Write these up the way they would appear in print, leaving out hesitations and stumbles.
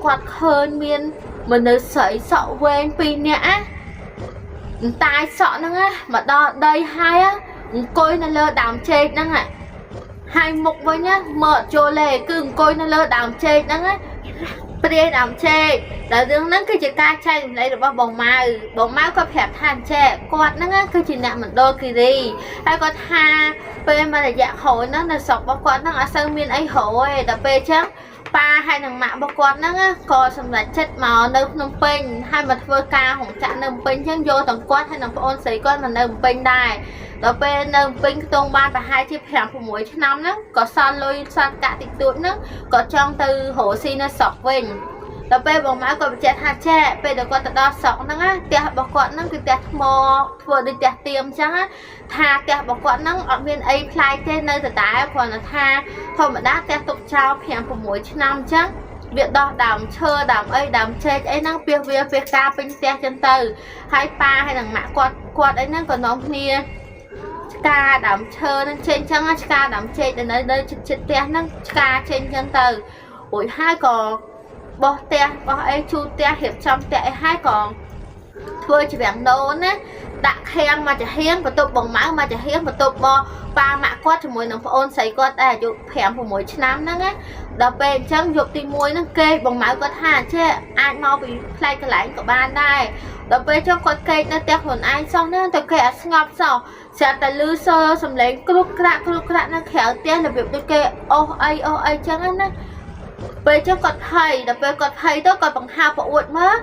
គាត់ឃើញមានមនុស្សស្រីសក់វែងពីរនាក់ណាតាយសក់ហ្នឹងណាមកដល់ដីហើយអង្គុយនៅលើដើមចេកហ្នឹងហើយមុខវិញណាមើលអត់ចូលទេគឺអង្គុយនៅលើដើមចេកហ្នឹងណាព្រាយដើមចេកដែលរឿងហ្នឹងគឺជាការចែករំលែករបស់បងម៉ៅបងម៉ៅគាត់ប្រាប់ថាអញ្ចេះគាត់ហ្នឹងគឺជាអ្នកមណ្ឌលគិរីហើយគាត់ថាពេលមួយរយៈក្រោយហ្នឹងនៅស្រុករបស់គាត់ហ្នឹងអត់សូវមានអីរកទេដល់ពេលអញ្ចឹងប៉ាហើយនឹងម៉ាក់របស់គាត់ហ្នឹងក៏សម្រេចចិត្តមកនៅភ្នំពេញហើយមកធ្វើការរោងចក្រនៅភ្នំពេញអញ្ចឹងយកទាំងគាត់ហើយនឹងប្អូនស្រីគាត់មកនៅភ្នំពេញដែរដល់ពេលនៅភ្នំពេញខ្ទង់បានប្រហែលជា5 6ឆ្នាំហ្នឹងក៏សល់លុយសល់កាក់តិចតួចហ្នឹងក៏ចង់ទៅរកស៊ីនៅស្រុកវិញដល់ពេលបងម៉ៅគាត់បញ្ជាក់ថាចេះពេលដែលគាត់ទៅដល់ស្រុកហ្នឹងណាផ្ទះរបស់គាត់ហ្នឹងគឺផ្ទះថ្មធ្វើដូចផ្ទះទៀមអញ្ចឹងណាថាផ្ទះរបស់គាត់ហ្នឹងអត់មានអីប្លែកទេនៅដដែលគ្រាន់តែថាធម្មតាផ្ទះទុកចោល5 6ឆ្នាំអញ្ចឹងវាដោះដើមឈើដើមអីដើមចេកអីហ្នឹងពីវាពីការពេញផ្ទះចឹងទៅហើយប៉ាហើយនឹងម៉ាក់គាត់គាត់អីហ្នឹងក៏នាំគ្នាឆ្កាដើមឈើហ្នឹងចេញចឹងឆ្កាដើមចេកដែលនៅជិតជិតផ្ទះហ្នឹងឆ្កាចេញចឹងទៅរួចហើយក៏បោះផ្ទះបោះអីជូតផ្ទះរៀបចំផ្ទះអីហើយក៏ធ្វើជាវាំងណូនណាដាក់ខាំងមកចាហៀងបន្ទប់បងម៉ៅមកចាហៀងបន្ទប់បប៉ាម៉ាក់គាត់ជាមួយនឹងប្អូនស្រីគាត់ដែរអាយុ5 6ឆ្នាំហ្នឹងណាដល់ពេលអញ្ចឹងយប់ទី1ហ្នឹងគេបងម៉ៅគាត់ថាចេះអាចមកពីផ្លែកន្លែងក៏បានដែរដល់ពេលចុះគាត់គេកនៅផ្ទះខ្លួនឯងសោះហ្នឹងតែគេអត់ស្ងប់សោះស្រាប់តែលឺសសំឡេងគ្រុកក្រាក់គ្រុកក្រាក់នៅក្រៅផ្ទះរបៀបដូចគេអូសអីអូសអីចឹងណាពេលចឹងគាត់ភ័យដល់ពេលគាត់ភ័យទៅគាត់បង្ហើបប្អួតមើល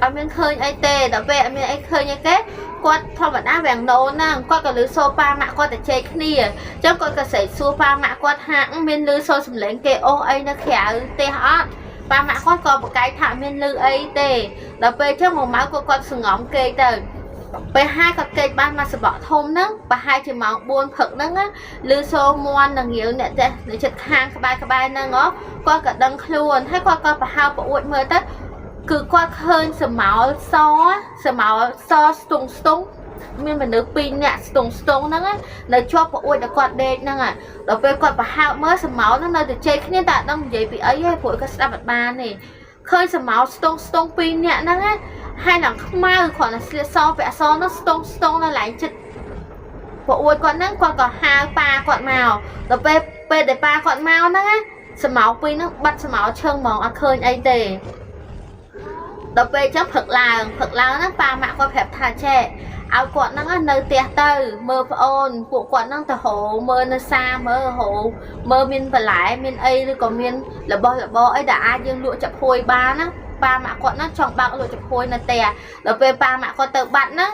អត់មានឃើញអីទេដល់ពេលអត់មានអីឃើញអីទេគាត់ធម្មតាវាំងណូនហ្នឹងគាត់ក៏លឺសូប៉ាម៉ាក់គាត់ទៅជែកគ្នាអញ្ចឹងគាត់ក៏ស្រែកសួរប៉ាម៉ាក់គាត់ថាមានលឺសូសំឡេងគេអូសអីនៅក្រៅផ្ទះអត់ប៉ាម៉ាក់គាត់ក៏ប្រកែកថាមានលឺអីទេដល់ពេលអញ្ចឹងមកម៉ៅក៏គាត់សងំគេទៅពេលហើយគាត់គេកបានមកសបកធំហ្នឹងប្រហែលជាម៉ោង4ព្រឹកហ្នឹងណាលឺសូមន់នឹងរាវអ្នកផ្ទះនៅចិត្តខាងក្បែរក្បែរហ្នឹងហ៎គាត់ក៏ដឹងខ្លួនហើយគាត់ក៏ប្រហើបប្អួតមើលទៅគឺគាត់ឃើញសមោលសសមោលសស្ទងស្ទងមានមនុស្ស2នាក់ស្ទងស្ទងហ្នឹងនៅជាប់ប្អួតដល់គាត់ដេកហ្នឹងដល់ពេលគាត់ប្រហើបមើលសមោលហ្នឹងនៅតែជែកគ្នាតែអត់ដឹងនិយាយពីអីទេព្រោះគាត់ស្ដាប់អត់បានទេឃើញសមោលស្ទងស្ទង2នាក់ហ្នឹងណាហើយនឹងខ្មៅគ្រាន់តែស្លៀកសពាក់សហ្នឹងស្ទងស្ទងនៅឡើងចិត្តប្អួតគាត់ហ្នឹងគាត់ក៏ហៅប៉ាគាត់មកដល់ពេលពេលដែលប៉ាគាត់មកហ្នឹងណាសមោលពីរហ្នឹងបាត់សមោលឈឹងហ្មងអត់ឃើញអីទេដល់ពេលអញ្ចឹងព្រឹកឡើងព្រឹកឡើងហ្នឹងប៉ាម៉ាក់គាត់ប្រាប់ថាចេះឲ្យគាត់ហ្នឹងនៅផ្ទះទៅមើលប្អូនពួកគាត់ហ្នឹងទៅរកមើលនៅសាមើលរកមើលមានបន្លែមានអីឬក៏មានរបស់របរអីដែលអាចយើងលក់ចាប់ហួយបានណាប៉ាម៉ាក់គាត់ហ្នឹងចង់បើកលក់ចាប់ហួយនៅផ្ទះដល់ពេលប៉ាម៉ាក់គាត់ទៅបាត់ហ្នឹង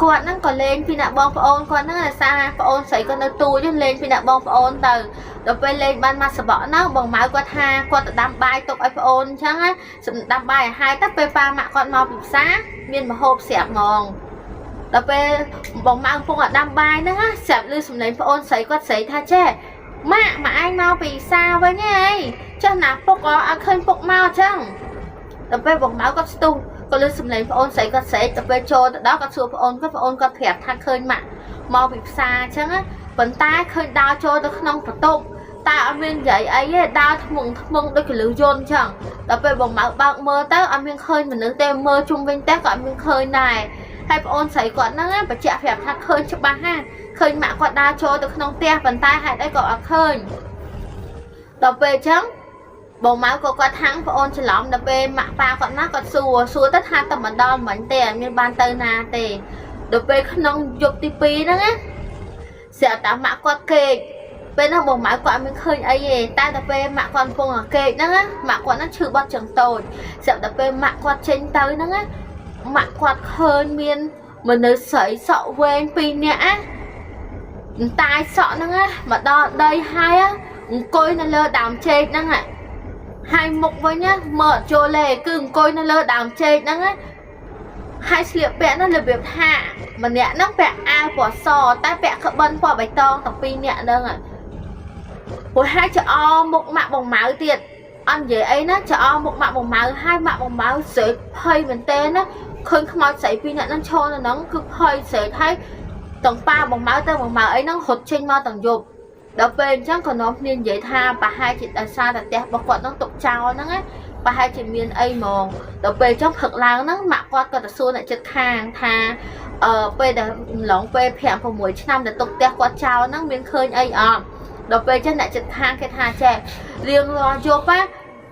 គាត់ហ្នឹងក៏លេងពីអ្នកបងប្អូនគាត់ហ្នឹងដោយសារប្អូនស្រីគាត់នៅទូចលេងពីអ្នកបងប្អូនទៅដល់ពេលលេងបានមកសបកហ្នឹងបងម៉ៅគាត់ថាគាត់ទៅដាំបាយទុកឲ្យប្អូនអញ្ចឹងណាសម្ដាំបាយឲ្យហើយទៅពេលប៉ាម៉ាក់គាត់មកពីផ្សារមានម្ហូបស្រាប់ហ្មងដល់ពេលបងម៉ៅកំពុងតែដាំបាយហ្នឹងណាស្រាប់ឮសំឡេងប្អូនស្រីគាត់ស្រីថាចេះម៉ាក់ម៉ាឯងមកពីផ្សារវិញហីចុះណាពុកអត់ឃើញពុកមកអញ្ចឹងដល់ពេលបងម៉ៅគាត់ស្ទុះក៏ឮសំឡេងប្អូនស្រីគាត់ស្រែកដល់ពេលចូលទៅដល់គាត់សួរប្អូនគាត់ប្អូនគាត់ប្រាប់ថាឃើញម៉ាក់មកពីផ្សារអញ្ចឹងណាប៉ុន្តែឃើញដើរចូលទៅក្នុងបន្ទប់តែអត់មាននិយាយអីទេដើរធ្មងធ្មងដូចកលឹះយន្តអញ្ចឹងដល់ពេលបងម៉ៅបើកមើលទៅអត់មានឃើញមនុស្សទេមើលជុំវិញផ្ទះក៏អត់មានឃើញដែរហើយប្អូនស្រីគាត់ហ្នឹងបញ្ជាក់ប្រាប់ថាឃើញច្បាស់ណាឃើញម៉ាក់គាត់ដើរចូលទៅក្នុងផ្ទះប៉ុន្តែហេតុអីក៏អត់ឃើញដល់ពេលអញ្ចឹងបងម៉ៅក៏គាត់ថាំងប្អូនច្រឡំដល់ពេលម៉ាក់ប៉ាគាត់ណាគាត់សួរសួរទៅថាតែមិនដល់មិញទេអត់មានបានទៅណាទេដល់ពេលក្នុងយប់ទី2ហ្នឹងណាស្រាប់តែម៉ាក់គាត់គេកពេលហ្នឹងបងម៉ៅគាត់អត់មានឃើញអីទេតែដល់ពេលម៉ាក់គាត់កំពុងតែគេកហ្នឹងណាម៉ាក់គាត់ហ្នឹងឈឺបត់ជើងតូចស្រាប់តែពេលម៉ាក់គាត់ចេញទៅហ្នឹងណាម៉ាក់គាត់ឃើញមានមនុស្សស្រីសក់វែងពីរនាក់ណាតាយសក់ហ្នឹងណាមកដល់ដីហើយអង្គុយនៅលើដើមចេកហ្នឹងហើយមុខវិញណាមើលអត់ចូលទេគឺអង្គុយនៅលើដើមចេកហ្នឹងណាហើយស្លៀកពាក់ហ្នឹងរបៀបថាម្នាក់ហ្នឹងពាក់អាវពណ៌សតែពាក់ក្បិនពណ៌បៃតងទាំងពីរនាក់ហ្នឹងព្រោះហើយច្អមុខម៉ាក់បងម៉ៅទៀតអត់និយាយអីណាច្អមុខម៉ាក់បងម៉ៅហើយម៉ាក់បងម៉ៅស្រែកភ័យមែនតើណាឃើញខ្មោចស្រីពីរនាក់ហ្នឹងឈរនៅហ្នឹងគឺភ័យស្រែកហើយទាំងប៉ាបងម៉ៅទៅបងម៉ៅអីហ្នឹងរត់ចេញមកទាំងយប់ ដល់ពេលអញ្ចឹងក៏នាំគ្នានិយាយថាប្រហែលជាដោយសារតែផ្ទះរបស់គាត់ហ្នឹងទុកចោលហ្នឹងណាប្រហែលជាមានអីហ្មងដល់ពេលអញ្ចឹងព្រឹកឡើងហ្នឹងម៉ាក់គាត់ក៏ទៅសួរអ្នកចិត្តខាងថាអឺពេលដែលឡងពេល5 6ឆ្នាំដែលទុកផ្ទះគាត់ចោលហ្នឹងមានឃើញអីអត់ដល់ពេលអញ្ចឹងអ្នកចិត្តខាងគេថាចេះរៀងរាល់យប់ណា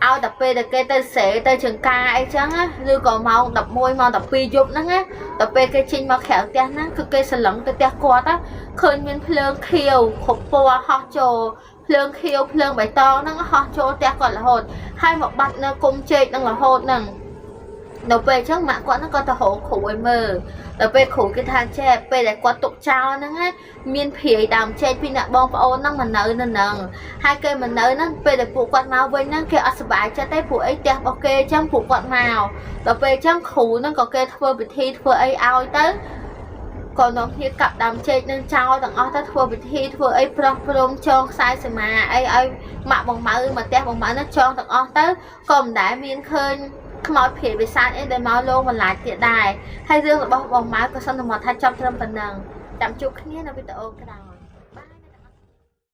ឲ្យតែពេលដែលគេទៅស្រែទៅចង្ការអីចឹងណាឬក៏ម៉ោង11ម៉ោង12យប់ហ្នឹងណាដល់ពេលគេចេញមកក្រៅផ្ទះហ្នឹងគឺគេសន្លឹងទៅផ្ទះគាត់ណាឃើញមានភ្លើងខៀវគ្រប់ពណ៌ហោះចូលភ្លើងខៀវភ្លើងបៃតងហ្នឹងហោះចូលផ្ទះគាត់រហូតហើយមកបាត់នៅគុំជែកហ្នឹងរហូតហ្នឹងដល់ពេលអញ្ចឹងម៉ាក់គាត់ហ្នឹងក៏ទៅរកគ្រូឲ្យមើលដល់ពេលគ្រូគេថាចេះពេលដែលគាត់ទុកចោលហ្នឹងណាមានព្រាយដើមចេកពីអ្នកបងប្អូនហ្នឹងមកនៅនៅហ្នឹងហើយគេមកនៅហ្នឹងពេលដែលពួកគាត់មកវិញហ្នឹងគេអត់សប្បាយចិត្តទេព្រោះអីផ្ទះរបស់គេអញ្ចឹងពួកគាត់មកដល់ពេលអញ្ចឹងគ្រូហ្នឹងក៏គេធ្វើពិធីធ្វើអីឲ្យទៅក៏នាំគ្នាកាប់ដើមចេកនឹងចោលទាំងអស់ទៅធ្វើពិធីធ្វើអីប្រោះព្រំចងខ្សែសមាអីឲ្យម៉ាក់បងម៉ៅមកផ្ទះបងម៉ៅហ្នឹងចងទាំងអស់ទៅក៏មិនដែលមានឃើញខ្មោចព្រាយបិសាចអីដែលមកលងបន្លាចទៀតដែរហើយរឿងរបស់បងម៉ៅក៏សន្មតថាចប់ត្រឹមប៉ុណ្ណឹងចាំជួបគ្នានៅវីដេអូក្រោយ។